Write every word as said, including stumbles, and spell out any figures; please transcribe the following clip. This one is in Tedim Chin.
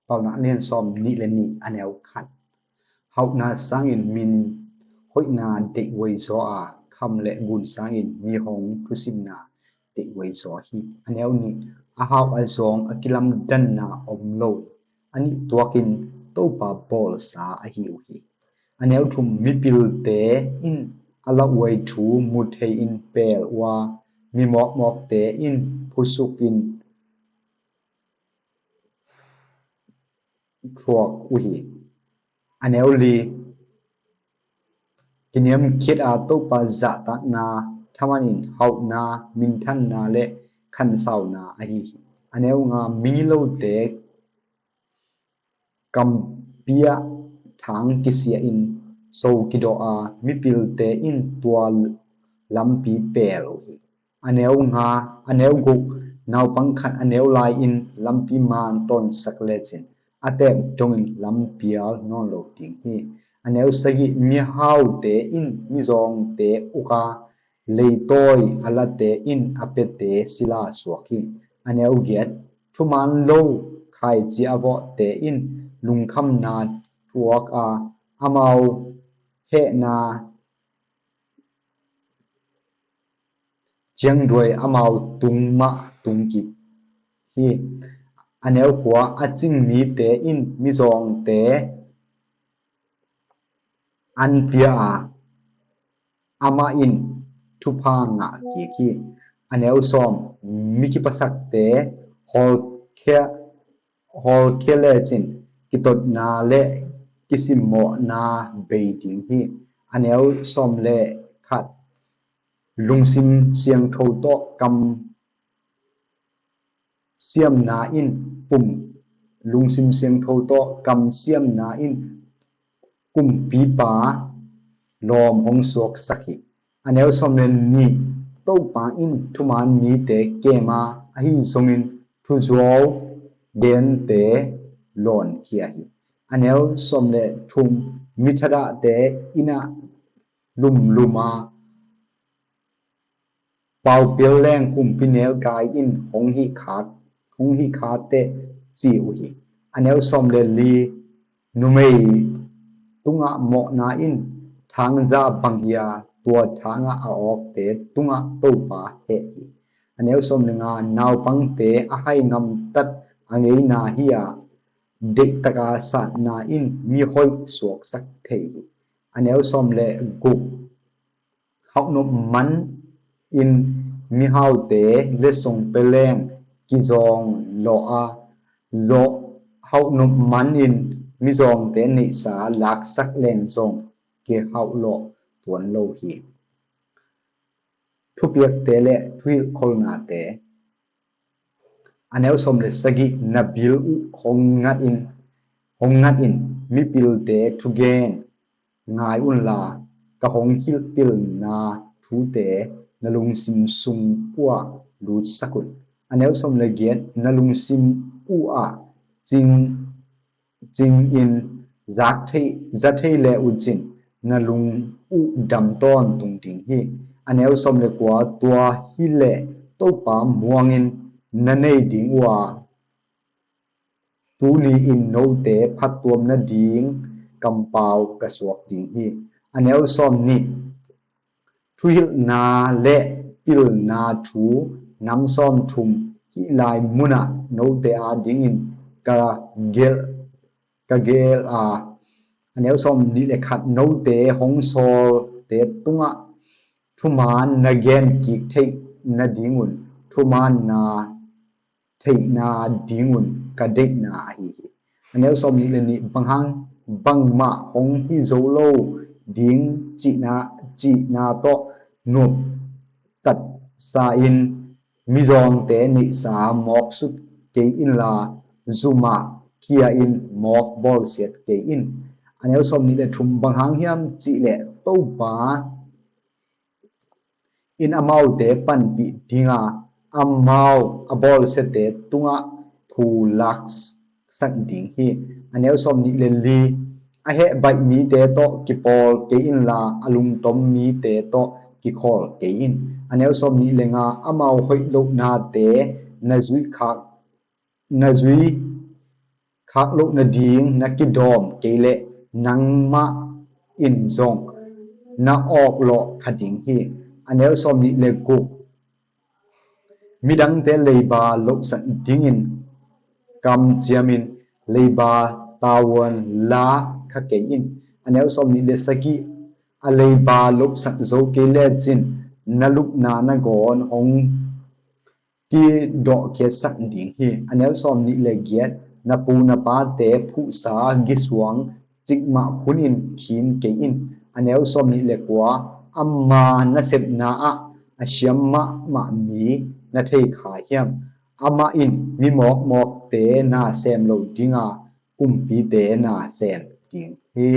Paunak lian sawm nih le nih a neu khat. Hauhna sangin min hoihna deihhuai zaw a, kham le gun sangin mi hong thusimna deihhuai zaw hi. A neu nih, a hau a zawng a kilamdanna om lo, a nih tuakin Topa bawlsa ahi uh hi. A neu thum, mipilte in a lauhuai thu mu thei in pel uh a, mi mawkmawkte in phusukin thuak uh hi. A neu li, kiniamkhiat a Topa zahtakna thamanin hauhna, minthanna le khansauna ahi hi. A neu nga, migilote kampi ah thang kisia in so kidawh a, mipilte in tua lampi pel uh hi. A neu nga, a neu guk, naupang khat a neu lai-in lampi man tawnsak lecin a teep dongin lampial nawn lo ding hi. A neu sagih, mihaute in mizawngte uk a, leitawi a late in a piate sila suak hi. A neu giat, thuman lo khaici a vawhte in lungkhamna thuak a, amau hehna ciangduai amau tung mah tung kik hi. A neu kua, a cing mite in mizawngte an pia a, amah in thupha ngah kik hi. A neu sawm, mi kipasakte hawlkhia hawlkhia lecin kitotna le kisimmawhna bei ding hi. A neu sawm le khat, lungsim siangtho tawh kam siamna in kum, lungsim siangtho tawh kam siamna in kumpipa lawm hong suaksak hi. A neu sawm le nih, Topa in thuman mite kem a, ahi zongin thuzuau gente lawnkhia hi. A neu sawm le thum, mi thadahte inn ah lumlum a, paupil leng humpinelkai in hong hih kha, hong hih kha teh ci uh hi. A neu sawm le li, numei tungah mawhna in thangza bang hi a, tua thangah a awkte tungah Topa heh hi. A neu sawm le nga, naupangte a hai ngamtat a ngeina hi a, deihtaka satna in mi hoih suaksak thei hi. A neu sawm le guk, hauhnop man in mihaute letsong peleng kizawng lawh a, zawh, hauhnop man in mizawngte neihsa laksak leng zong kihauh lawh tuan lo hi. Thupiakte le thuhilhkholhnate. A neu sawm le sagih, na bil uh hong ngat in, hong ngat in, mipilte thugen ngai unla, ka hong hilhpilna thute na lungsim sung uhah lutsak un. A neu sawm le giat, na lungsim uhah cing, cingin zak thei, za thei le uh cin, na lung uh dam tawntung ding hi. A neu sawm le kua, tua hileh Topa muangin na nei ding uh a, tuni in note phattuam nading kampau ka suak ding hi. A neu sawm nih, thuhilhna le pilna thu nam sawmthum hih lai munah note adingin ka gelh, ka gelh a. A neu sawm nih le khat, note hong sawlte tungah thuman na gen kik theih nadingun thuman na theihna dingun ka deihna ahi hi. A neu sawm nih le nih, bang hang bangmah hong hi zo lo ding cihna, cihna tawh nuamtatsa in mizawngte neihsa mawksut kei inla, zumah khia in mawk bawlsiat kei in. A neu sawm nih le thum, bang hang hiam cihleh Topa in amaute panpih dinga, amau a bawlsiate tungah thu laksak ding hi. A neu sawm nih le li, a heh baih mite tawh kipawl kei inla, a lungtom mite tawh kikhawl kei in. A neu sawm nih le nga, amau hoih lohnate na zuih khak, na zui khak loh nading na kidawm kei leh nangmah in zong na awklawh kha ding hi. A neu sawm nih le guk. Midangte leiba lohsak dingin kamciamin leiba tavuan la kha kei in. A neu sawm nih le sagih. A leiba lohsak zo kei lecin na lupna nangawn hong kidawhkhiatsak ding hi. A neu sawm nih le giat. Na pu na pate phuhsa gisuang cikmah hunin khin kei in. A neu sawm nih le kua. Ama nasepna ah a siam mahmah mi na thei kha hiam? Amah in mi mawkmawkte na sem lo dinga, kumpite na sem ding hi.